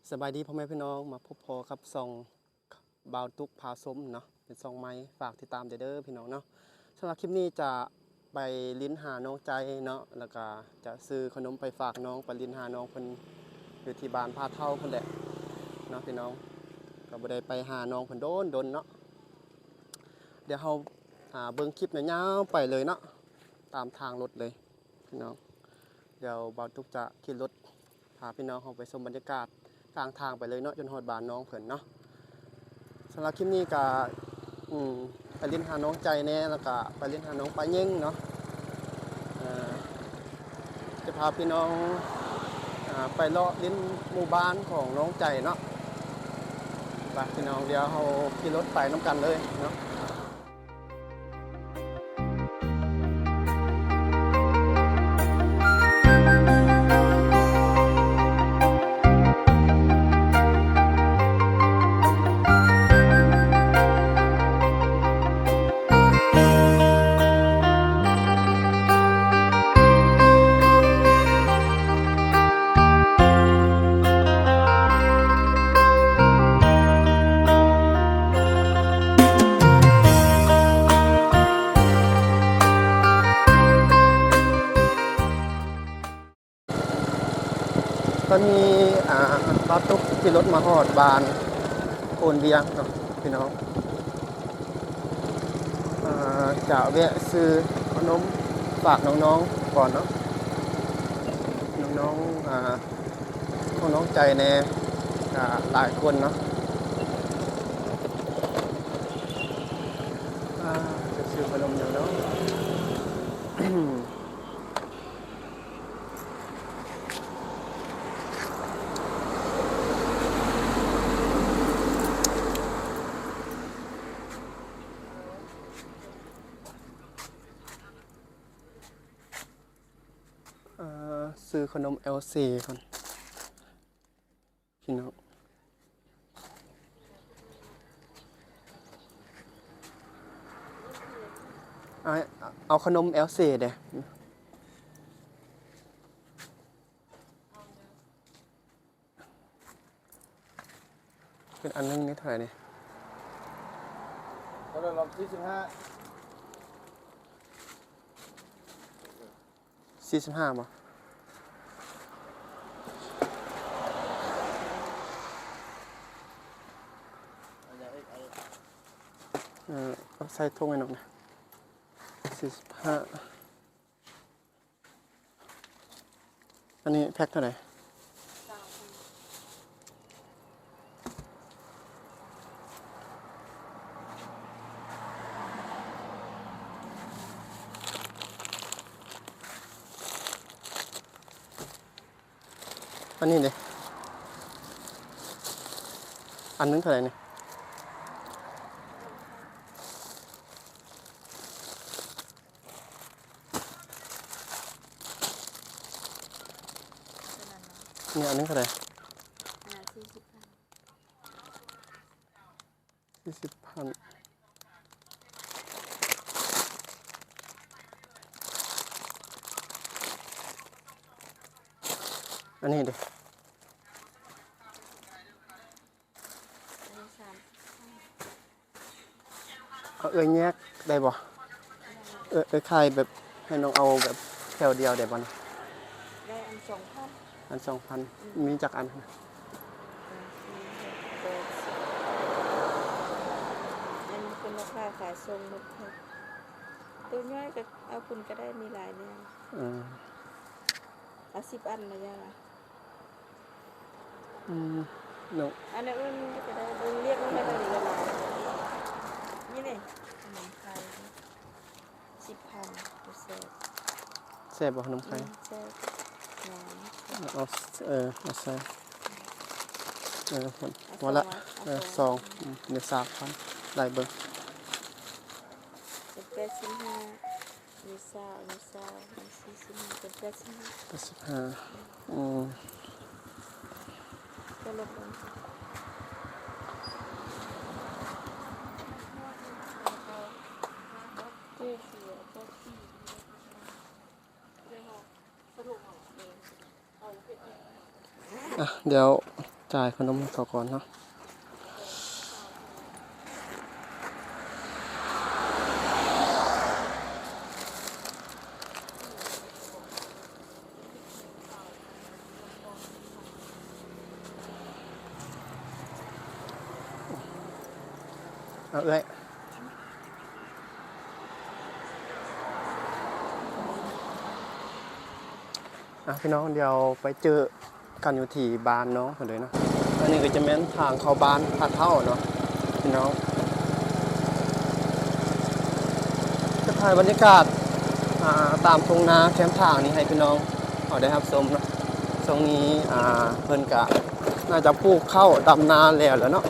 ສະບາຍດີພໍ່ແມ່ພີ່ນ້ອງ ມາພົບພໍ້ກັບຊ່ອງບ່າວຕຸກພາຊົມເນາະ ເປັນຊ່ອງໃໝ່ ຝາກຕິດຕາມແດ່ເດີພີ່ນ້ອງເນາະ. ສຳລັບຄລິບນີ້ຈະໄປຫຼິ້ນຫານ້ອງໃຈເນາະ ແລ້ວກະຈະຊື້ຂະໜົມໄປຝາກນ້ອງ ໄປຫຼິ້ນຫານ້ອງເພິ່ນຢູ່ທີ່ບ້ານຜາເທົ້າພຸ້ນແຫຼະເນາະພີ່ນ້ອງ. ກະບໍ່ໄດ້ໄປຫານ້ອງເພິ່ນດົນໆເນາະ. ດຽວເຮົາ ອ່າ ເບິ່ງຄລິບຍາວໆໄປເລີຍເນາະ ຕາມທາງລົດເລີຍພີ່ນ້ອງ. ດຽວບ່າວຕຸກຈະຂີ່ລົດ ພາພີ່ນ້ອງເຮົາໄປຊົມບັນຍາກາດກາງທາງໄປເລີຍເນາະ ຈົນຮອດບ້ານນ້ອງເພິ່ນເນາະ. ສຳລັບຄລິບນີ້ກະ ອືມ ໄປຫຼິ້ນຫານ້ອງໃຈແດ່ ແລ້ວກະໄປຫຼິ້ນຫານ້ອງປາເຢັງເນາະ. ເອີ ຈະພາພີ່ນ້ອງ ອ່າ ໄປເລາະຫຼິ້ນໝູ່ບ້ານຂອງນ້ອງໃຈເນາະ. ໄປພີ່ນ້ອງ ດຽວເຮົາຂີ່ລົດໄປນຳກັນເລີຍເນາະ. ຕອນນີ້ ອ່າ ບ່າວຕຸກຂີ່ລົດມາຮອດບ້ານໂພນວຽງເນາະພີ່ນ້ອງ. ອ່າ ຈະແວະຊື້ຂະໜົມຝາກນ້ອງໆກ່ອນເນາະ ນ້ອງໆ ອ່າ ຂອງນ້ອງໃຈແດ່ ກະຫຼາຍຄົນເນາະ. ອ່າ ຈະຊື້ຂະໜົມຫຍັງເນາະ? ເອີ ຊື້ຂະໜົມແອວເຊກ່ອນ ພີ່ນ້ອງ. ອ້າຍ ເອົາຂະໜົມແອວເຊແດ່. ເປັນອັນໜຶ່ງນີ້ເທົ່າໃດນີ້? ເທົ່າໃດລະ? ສີ່ສິບຫ້າ. ສີ່ສິບຫ້າບໍ່? ເອີ ເອົາໃສ່ຖົງໃຫ້ນ້ອງນະ ສີ່ສິບຫ້າ. ອັນນີ້ແພັກເທົ່າໃດ? ອັນນີ້ເດ ອັນໜຶ່ງເທົ່າໃດນີ້? ນີ້ອັນໜຶ່ງເທົ່າໃດ? ສີ່ສິບພັນ. ອັນນີ້ເດ? ເອົາເອື້ອຍແຍກໄດ້ບໍ່? ເອື້ອຍ ເອື້ອຍຂາຍແບບ ໃຫ້ນ້ອງເອົາແບບແຖວດຽວໄດ້ບໍ່ນີ້? ໄດ້ ອັນສອງພັນ. ອັນສອງພັນ ອືມ ມີຈັກອັນ? ສອງ ສີ່ ຫົກ ແປດ ສິບ ອັນນີ້ເປັນລາຄາຂາຍສົ່ງໝົດເລີຍ. ໂຕນ້ອຍກໍເອົາພຸ້ນກໍໄດ້ ມີຫຼາຍແນວ. ເອີ ເອົາສິບອັນມາຢ່າລະ. ອືມ ເນາະ ອັນອື່ນກໍໄດ້ ເບິ່ງລຽກມັນໄດ້ເລີຍຫຼາຍ. ນີ້ເດ ຂະໜົມໄຂ່ ສິບພັນ ແຊບ ແຊບບໍ່ຂະໜົມໄຂ່? ອືມ ແຊບ ຫວານ. ເອົາ ເອີ ເອົາໃສ່ ເອີ ເອົາ ເອົາ ເອົາ ເອົາ ເອີ ສອງ ສອງ ອືມ ເປັນສາມພັນ ໄດ້ເບິ່ງ ເປັນແປດສິບຫ້າ. ມີຊາວ ມີຊາວ ມີສີ່ສິບຫ້າ ເປັນແປດສິບຫ້າ ແປດສິບຫ້າ. ອືມ ກໍລົດລົງ. ອ່ະ ດຽວ ຈ່າຍຂະໜົມໃຫ້ເຂົາກ່ອນເນາະ. ເອົາເອື້ອຍ ອ່ະ ພີ່ນ້ອງ ດຽວໄປເຈີກັນຢູ່ທີ່ບ້ານນ້ອງເພິ່ນເລີຍເນາະ. ອັນນີ້ກໍຈະແມ່ນທາງເຂົ້າບ້ານພະເຖົ້າເນາະ ພີ່ນ້ອງ. ຈະຖ່າຍບັນຍາກາດ ອ່າ ຕາມທົ່ງນາແຄມທາງນີ້ໃຫ້ພີ່ນ້ອງເຮົາໄດ້ຮັບຊົມເນາະ. ຊ່ວງນີ້ ອ່າ ເພິ່ນກະໜ້າຈະປູກເຂົ້າດຳນາແລ້ວແຫຼະເນາະ.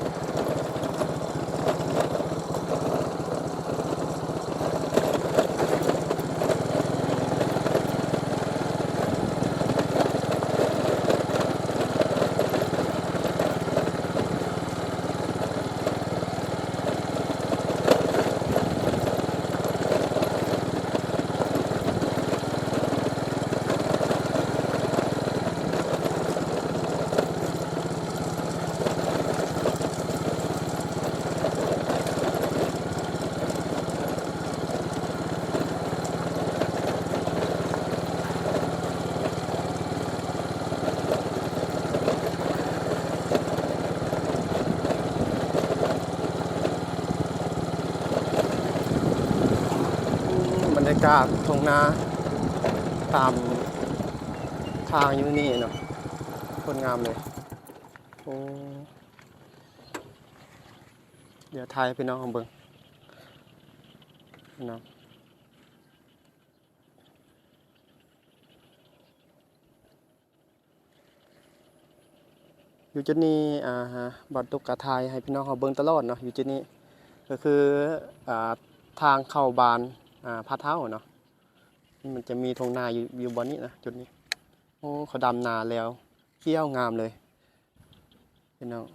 ບັນຍາກາດທົ່ງນາຕາມທາງຢູ່ນີ້ເນາະ ໂຄດງາມເລີຍ. ໂອ້ ດຽວຖ່າຍໃຫ້ພີ່ນ້ອງເຮົາເບິ່ງເນາະ. ຢູ່ຈຸດນີ້ ອ່າ ບ່າວຕຸກກະຖ່າຍໃຫ້ພີ່ນ້ອງເຮົາເບິ່ງຕະຫຼອດເນາະ. ຢູ່ຈຸດນີ້ກໍຄື ອ່າ ທາງເຂົ້າບ້ານ ອ່າ ພະເຖົ້າເນາະ. ມັນຈະມີທົ່ງນາຢູ່ ຢູ່ບ່ອນນີ້ນະ ຈຸດນີ້. ໂອ້ ເຂົາດຳນາແລ້ວ ຂຽວງາມເລີຍ ພີ່ນ້ອງ.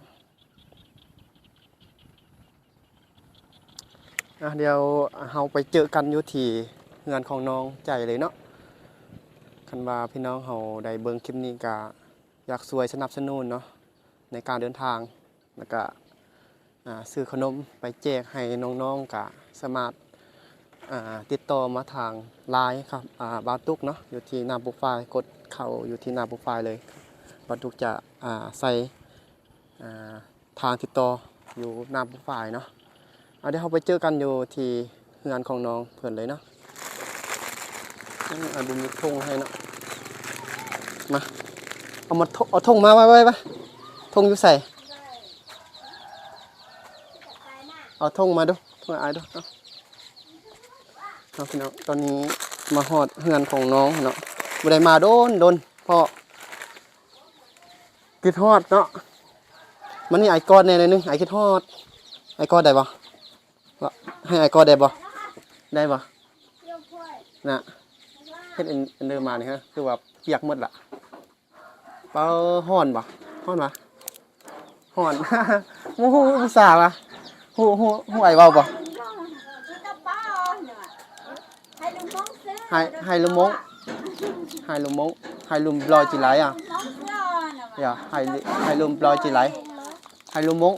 ອ່ະ ດຽວເຮົາໄປເຈີກັນຢູ່ທີ່ເຮືອນຂອງນ້ອງໃຈເລີຍເນາະ. ຄັນວ່າພີ່ນ້ອງເຮົາໄດ້ເບິ່ງຄລິບນີ້ ກະຢາກຊ່ວຍສະໜັບສະໜູນເນາະ ໃນການເດີນທາງ ແລ້ວກະ ອ່າ ຊື້ຂະໜົມໄປແຈກໃຫ້ນ້ອງໆ ກະສາມາດ ອ່າ ຕິດຕໍ່ມາທາງ LINE ຄັບ ອ່າ ບ່າວຕຸກເນາະ ຢູ່ທີ່ໜ້າໂປຣໄຟລ໌ ກົດເຂົ້າຢູ່ທີ່ໜ້າໂປຣໄຟລ໌ເລີຍ. ບ່າວຕຸກຈະ ອ່າ ໃສ່ ອ່າ ທາງຕິດຕໍ່ຢູ່ໜ້າໂປຣໄຟລ໌ເນາະ. ເອົາ ດຽວເຮົາໄປເຈີກັນຢູ່ທີ່ເຮືອນຂອງນ້ອງເພິ່ນເລີຍເນາະ. ອືມ ອາ ບໍ່ມີຖົງໃຫ້ເນາະ. ມາ ເອົາມາ ເອົາຖົງມາໄວ້ ໄວ້ ໄວ້. ຖົງຢູ່ໃສ? ເອົາຖົງມາດູ ຖົງໃຫ້ອ້າຍດູ. ເອົາ ເອົາ ພີ່ນ້ອງ ຕອນນີ້ມາຮອດເຮືອນຂອງນ້ອງເນາະ. ບໍ່ໄດ້ມາດົນໆ ເພາະ ຄິດຮອດເນາະ. ມານີ້ ອ້າຍກອດແດ່ໜ້ອຍໜຶ່ງ ອ້າຍຄິດຮອດ. ອ້າຍກອດໄດ້ບໍ່? ວ່າ ໃຫ້ອ້າຍກອດໄດ້ບໍ່? ໄດ້ບໍ່? ນະ ເຮັດອັນ ອັນເດີມມານີ້ ຄືວ່າປຽກໝົດລະ. ເປົ່າ ຮ້ອນບໍ່? ຮ້ອນບໍ່? ຮ້ອນ. ບໍ່ຮູ້ ຮູ້ພາສາຫວາ? ຮູ້ ຮູ້ ຮູ້ອ້າຍເວົ້າບໍ່? ໄຮ ໄຮລຸມມົ້ງ ໄຮລຸມມົ້ງ ໄຮລຸມບລອຍຈີໄລອະ ຢາ ໄຮ ໄຮລຸມບລອຍຈີໄລ ໄຮລຸມມົ້ງ.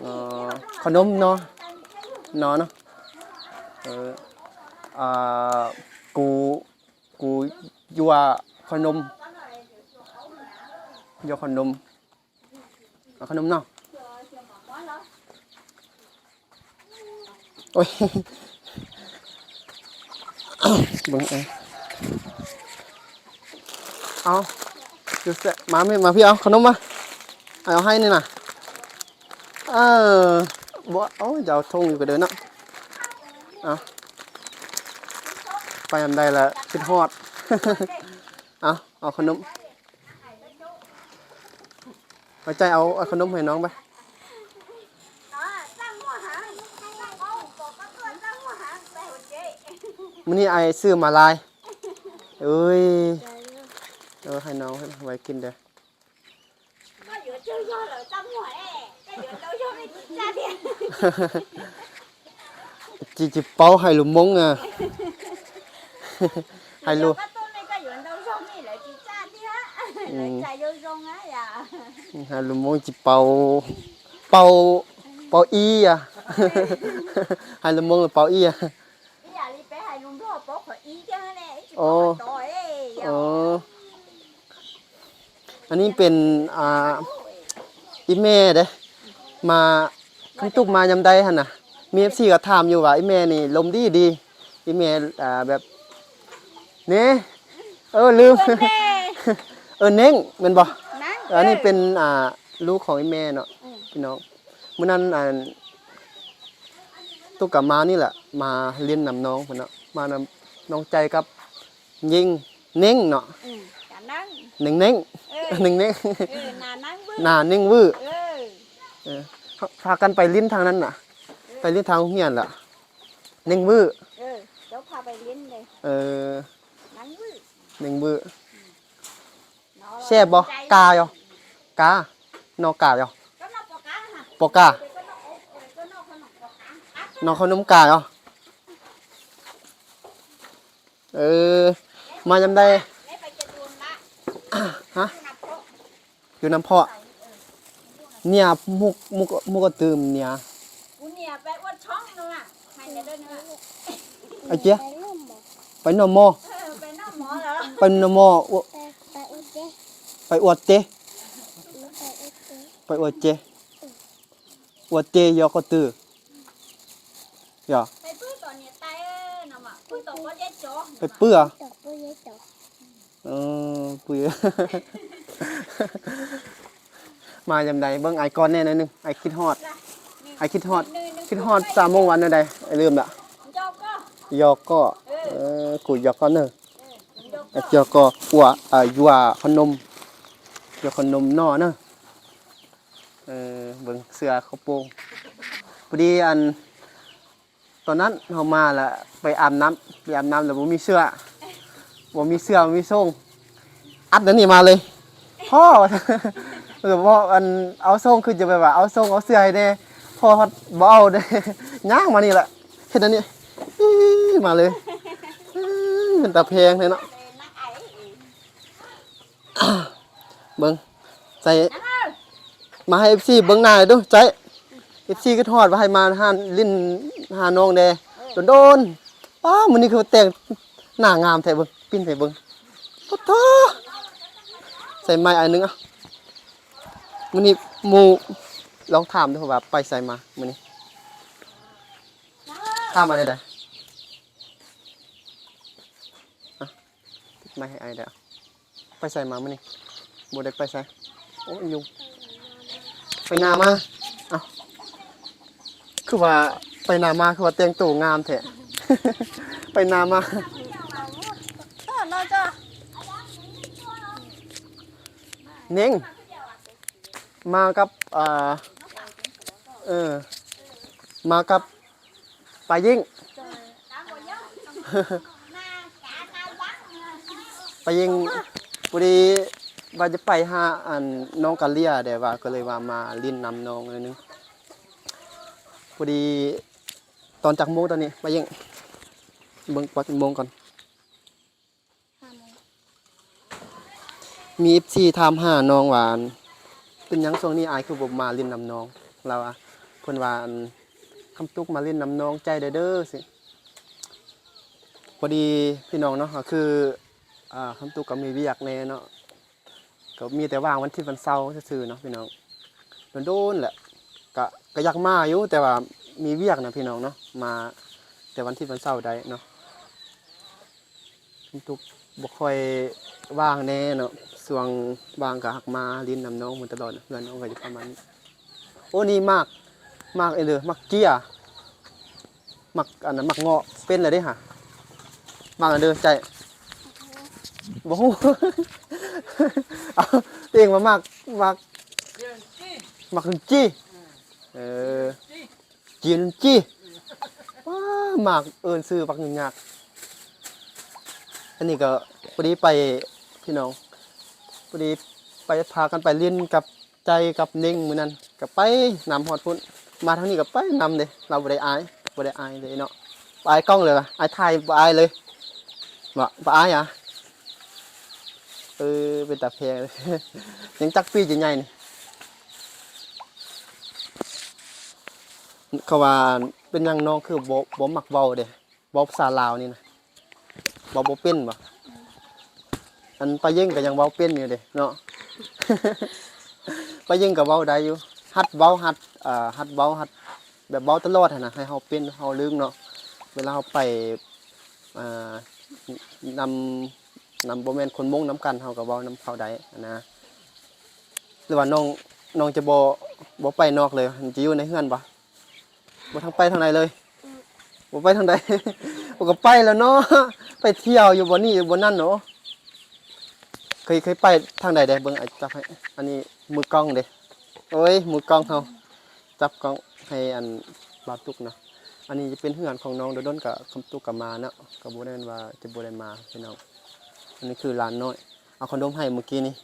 ເອີ ຂະໜົມເນາະ ເນາະ ເນາະ. ເອີ ອ່າ ກູ ກູຍົວຂະໜົມ ຍົວຂະໜົມ. ເອົາຂະໜົມເນາະ. ໂອ້ຍ ເບິ່ງເອົາ ເອົາ ຢູ່ແຊະ ມາແມ່ ມາພີ່ ເອົາຂະໜົມມາ ໃຫ້ເອົາໃຫ້ນີ້ນະ. ເອີ ບໍ່ ເອົາ ຈະເອົາຖົງຢູ່ກະເດີນເນາະ. ເອົາ ໄປອັນໃດລະ ຄິດຮອດ. ເອົາ ເອົາຂະໜົມ ເອົາໃຈເອົາ ເອົາຂະໜົມໃຫ້ນ້ອງໄປ. ມື້ນີ້ອ້າຍຊື້ມາຫຼາຍ. ເອີຍ ເອີ ໃຫ້ນ້ອງໄວ້ກິນເດີ. ຈີຈີເປົາໄຮລຸມມົ້ງອະ ໄຮລຸ ເອີ ໄຮລຸ ໄຮລຸ ອືມ ໃຈຢົງໆ ອະ ຢາ ຫາລຳໂມງຊິເປົ່າ ເປົ່າ ເປົ່າອີ່ອະ ຫາລຳໂມງເປົ່າອີ່ອະ ອໍ ອັນນີ້ເປັນ ອ່າ ອີ່ແມ່ເດ້ ມາ ຄຳຕຸກມາຍາມໃດຫັ້ນນະ ມີເອັຟຊີກໍຖາມຢູ່ວ່າ ອີ່ແມ່ນີ້ລົມດີດີ ອີ່ແມ່ ອ່າ ແບບ ເນ ເອີ ລືມ ເອີ້ນແດ່ ເອີ້ນເນັ່ງແມ່ນບໍ່? ເອີ ອັນນີ້ເປັນ ອ່າ ລູກຂອງອີ່ແມ່ເນາະ ອືມ ພີ່ນ້ອງ ມື້ນັ້ນ ອັນ ຕຸກກໍມານີ້ແຫຼະ ມາຫຼິ້ນນຳນ້ອງເພິ່ນເນາະ ມານຳນ້ອງໃຈກັບຍິງ ເນັ່ງເນາະ ອືມ ກະນັ່ງ ເນັ່ງໆ ເອີ ເນັ່ງໆ ເອີ ໜ້ານັ່ງວື ໜ້າເນັ່ງວື ເອີ ເອີ ພາກັນໄປຫຼິ້ນທາງນັ້ນນະ ເອີ ໄປຫຼິ້ນທາງໂຮງຮຽນລະ ເນັ່ງວື ເອີ ເຈົ້າພາໄປຫຼິ້ນເດ້ ເອີ ນັ່ງວື ເນັ່ງວື ອືມ ແຊບບໍ່? ກາຢູ່ ກາ ໜໍ່ກາຢູ່ ປອກາ ໜໍ່ເຂົ້າໜົມກາຢູ່ ເອີ ມາຍາມໃດ? ຮະ? ຢູ່ນ້ຳເພາະ ເນຍ ມຸກ ມຸກ ມຸກກະຕື່ມເນຍ ອາເຈຍ ໄປນຳໝໍ ເອີ ໄປນຳໝໍ ໄປນຳໝໍ ໄປອວດເຈ ໄປອວດເຈ ອວດເຈ ຢອກກໍຕື້ ຢາ ໄປເປືອ ເອີ ປຸ້ຍ ມາຍາມໃດ ເບິ່ງອ້າຍກ່ອນແດ່ໜ້ອຍໜຶ່ງ ອ້າຍຄິດຮອດ ອ້າຍຄິດຮອດ ຄິດຮອດສາວມົ້ງວ່າແນວໃດ ອ້າຍລືມລະ ຢອກກໍ ເອີ ກູຢອກກໍເນີ ເອີ ຢອກກໍ ອວ ເອີ ຢວຂະໜົມ ຢວຂະໜົມໜໍ່ເນີ ເອີ ເບິ່ງເສື້ອຂະໂປງ ພໍດີ ອັນ ຕອນນັ້ນເຮົາມາລະໄປອາບນ້ຳ ໄປອາບນ້ຳລະບໍ່ມີເສື້ອ ບໍ່ມີເສື້ອ ບໍ່ມີໂສ້ງ ອັດອັນນີ້ມາເລີຍ ພໍ່ ເອີ ເວົ້າອັນເອົາໂສ້ງ ຄືຈະແບບວ່າເອົາໂສ້ງເອົາເສື້ອໃຫ້ແດ່ ພໍ່ພັດບໍ່ເອົາເດ້ ຍ່າງມານີ້ລະ ເຮັດອັນນີ້ ອີ່ ມາເລີຍ ອີ່ ເປັນຕາແພງແທ້ເນາະ. ເບິ່ງ ໃສ່ ມາໃຫ້ເອັຟຊີເບິ່ງໜ້າດູ ໃສ່ ເອັຟຊີຄິດຮອດວ່າໃຫ້ມາຫາຫຼິ້ນຫານ້ອງແດ່ ເອີ ດົນໆ ປ້າ ມື້ນີ້ຄືວ່າແຕ່ງໜ້າງາມແທ້ ເບິ່ງ ປິ່ນໃຫ້ເບິ່ງ ປະໂທ ໃສ່ໄມ້ອັນໜຶ່ງ ເອົາ ມື້ນີ້ໝູ່ ລອງຖາມດູວ່າໄປໃສມາມື້ນີ້ ຖາມວ່າແນວໃດ? ອະ ຕິດໄມໃຫ້ອ້າຍແດ່ ໄປໃສມາມື້ນີ້? ບໍ່ໄດ້ໄປໃສ? ໂອ້ຍ ຍຸງ ໄປນາມາ. ເອົ້າ ຄືວ່າໄປນາມາ ຄືວ່າແຕ່ງໂຕງາມແທ້? ໄປນາມາ. ເນັ່ງ ມາກັບ ເອີ ເອີ ມາກັບ ປາຍິງ ປາຍິງ ພໍດີວ່າຈະໄປຫາ ອັນ ນ້ອງກາເລຍ ແຕ່ວ່າກໍເລີຍວ່າມາຫຼິ້ນນຳນ້ອງໜ້ອຍໜຶ່ງ. ພໍດີຕອນຈັກໂມງຕອນນີ້ ປາຍິງ? ເບິ່ງກວ່າຈັກໂມງກ່ອນ. ມີເອັຟຊີຖາມຫານ້ອງວ່າ ເປັນຫຍັງຊ່ວງນີ້ອ້າຍຄືບໍ່ມາຫຼິ້ນນຳນ້ອງ? ລາວວ່າ ເພິ່ນວ່າ ອັນ ຄຳຕຸກມາຫຼິ້ນນຳນ້ອງໃຈແດ່ເດີ ຊີ້. ພໍດີພີ່ນ້ອງເນາະ ກໍຄື ອ່າ ຄຳຕຸກກໍມີວຽກແດ່ເນາະ ກໍມີແຕ່ວ່າງວັນທິດວັນເສົາຊື່ໆເນາະພີ່ນ້ອງ ດົນໆແຫຼະ ກະ ກະຢາກມາຢູ່ ແຕ່ວ່າມີວຽກນະພີ່ນ້ອງເນາະ ມາແຕ່ວັນທິດວັນເສົາໄດ້ເນາະ. ຄຳຕຸກບໍ່ຄ່ອຍວ່າງແດ່ເນາະ ຊ່ວງວ່າງກໍຫາກມາຫຼິ້ນນຳນ້ອງເພິ່ນຕະຫຼອດ ເຮືອນນ້ອງກໍຢູ່ປະມານນີ້. ໂອ້ ນີ້ໝາກ ໝາກອັນເດີ ໝາກເຈ້ຍ ໝາກ ອັນນັ້ນ ໝາກເງາະ ເປັນແລ້ວເດ້ຫະ ໝາກອັນເດີ ໃຈ ບໍ່ຮູ້ ເອົາ ຕົວເອງວ່າໝາກ ໝາກ ໝາກລິນຈີ່ ເອີ ຈີ່ລິນຈີ່ ວ້າ ໝາກເອີ້ນຊື່ບັກຫຍັງຍາກ. ອັນນີ້ກໍພໍດີໄປ ພີ່ນ້ອງ ພໍດີໄປ ພາກັນໄປຫຼິ້ນກັບ ໃຈກັບເນັ່ງມື້ນັ້ນກໍໄປນຳຮອດພຸ້ນ ມາທາງນີ້ກໍໄປນຳເດ້ ລາວບໍ່ໄດ້ອາຍ ບໍ່ໄດ້ອາຍເລີຍເນາະ ບໍ່ອາຍກ້ອງເລີຍ ອາຍຖ່າຍບໍ່ອາຍເລີຍ ບໍ່ ບໍ່ອາຍຫາ. ເອີ ເປັນຕາແພງ. ຍັງຈັກປີຈະໃຫຍ່ນີ້? ເຂົາວ່າເປັນຫຍັງນ້ອງຄືບໍ່ ບໍ່ມັກເວົ້າເດ້? ເວົ້າພາສາລາວນີ້ນະ ເວົ້າບໍ່ເປັນບໍ? ອັນປ້າເຢັງກໍຍັງເວົ້າເປັນຢູ່ເດ້ເນາະ. ປ້າເຢັງກໍເວົ້າໄດ້ຢູ່ ຫັດເວົ້າ ຫັດ ເອີ ຫັດເວົ້າ ຫັດແບບເວົ້າຕະຫຼອດຫັ້ນນະ ໃຫ້ເຮົາເປັນ ເຮົາລຶ້ງເນາະ. ເວລາເຮົາໄປ ອ່າ ນຳ ນຳ ບໍ່ແມ່ນຄົນມົ້ງນຳກັນ ເຮົາກໍເວົ້ານຳເຂົາໄດ້ຫັ້ນນະ. ຫຼືວ່ານ້ອງ ນ້ອງຈະບໍ່ ບໍ່ໄປນອກເລີຍ ຈະຢູ່ໃນເຮືອນບໍ? ບໍ່ທັງໄປທາງໃດເລີຍ? ບໍ່ໄປທາງໃດ? ບໍ່ກໍໄປແລ້ວເນາະ ໄປທ່ຽວຢູ່ບ່ອນນີ້ຢູ່ບ່ອນນັ້ນເນາະ. ເຄີຍ ເຄີຍໄປທາງໃດແດ່? ເບິ່ງອ້າຍຈັບໃຫ້ ອັນນີ້ມືກ້ອງເດ້. ໂອ້ຍ ມືກ້ອງເຮົາ ຈັບກ້ອງໃຫ້ອັນບ່າວຕຸກເນາະ. ອັນນີ້ຈະເປັນເຮືອນຂອງນ້ອງ ດົນໆກໍຄຳຕຸກກໍມາເນາະ ກໍບໍ່ແມ່ນວ່າຈະບໍ່ໄດ້ມາພີ່ນ້ອງ. ອັນນີ້ຄືຫຼານນ້ອຍ ເອົາຂະໜົມໃຫ້ມື້ກີ້ນີ້.